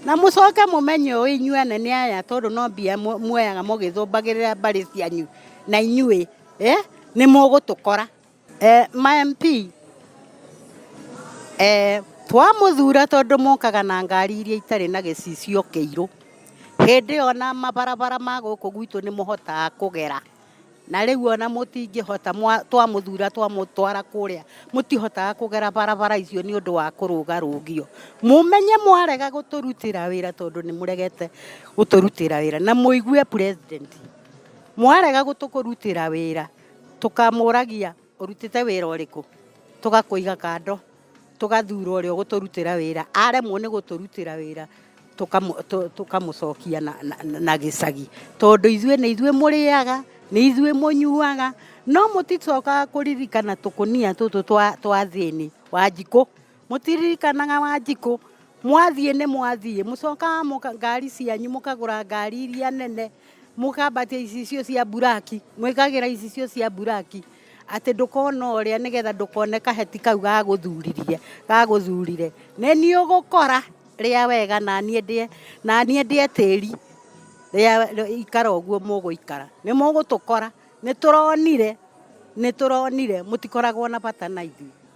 Na mũcoke mũmenye ũũ inyuĩ anene aya tondũ no mbia muoyaga mũgĩthũmbagĩrĩra mbarĩ cianyu na inyuĩ eh, nĩ mũgũtũkora. Eh, ma MP eh, twamũthura tondũ mũkaga na ngari iria itarĩ na gĩcicio kĩirũ. Hĩndĩ ĩyo na mabarabara ma gũkũ gwitũ nĩ mũhotaga kũgera. Na rĩu ona mũtingĩhota twamũthura twamũtwara kũrĩa, mũtihotaga kũgera barabara icio nĩ ũndũ wa kũrũgarũgio. Mũmenye mwarega gũtũrutĩra wĩra tondũ nĩ mũregete gũtũrutĩra wĩra, na mũigue president, mwarega gũtũrutĩra wĩra, tũkamũragia ũrutĩte wĩra ũrĩkũ, tũgakũiga kando. Tũgathura ũrĩa ũgũtũrutĩra wĩra, aremwo nĩ gũtũrutĩra wĩra tũkamũcokia na gĩcagi. Tondũ ithuĩ nĩ ithuĩ mũrĩaga, nĩ ithuĩ mũnyuaga, no mũticokaga kũririkana tũkũnia tũtũ twa athĩni, Wanjikũ, mũtiririkanaga Wanjikũ, mwathiĩ nĩ mwathiĩ, mũcokaga ngari cianyu mũkagũra ngari iria nene, mũkambatia icicio cia mburaki, mwĩkagĩra icicio cia mburaki. Atĩ ndũkona ũrĩa nĩgetha ndũkone kaheti kau gagũthuririe gagũthurire. Nĩ niĩ ũgũkora rĩa wega na niĩ ndĩe na niĩ ndĩe tĩri rĩa ikara ũguo mũgũikara. Nĩ mũgũtũkora, nĩ tũronire, nĩ tũronire mũtikoragwo na bata na ithuĩ.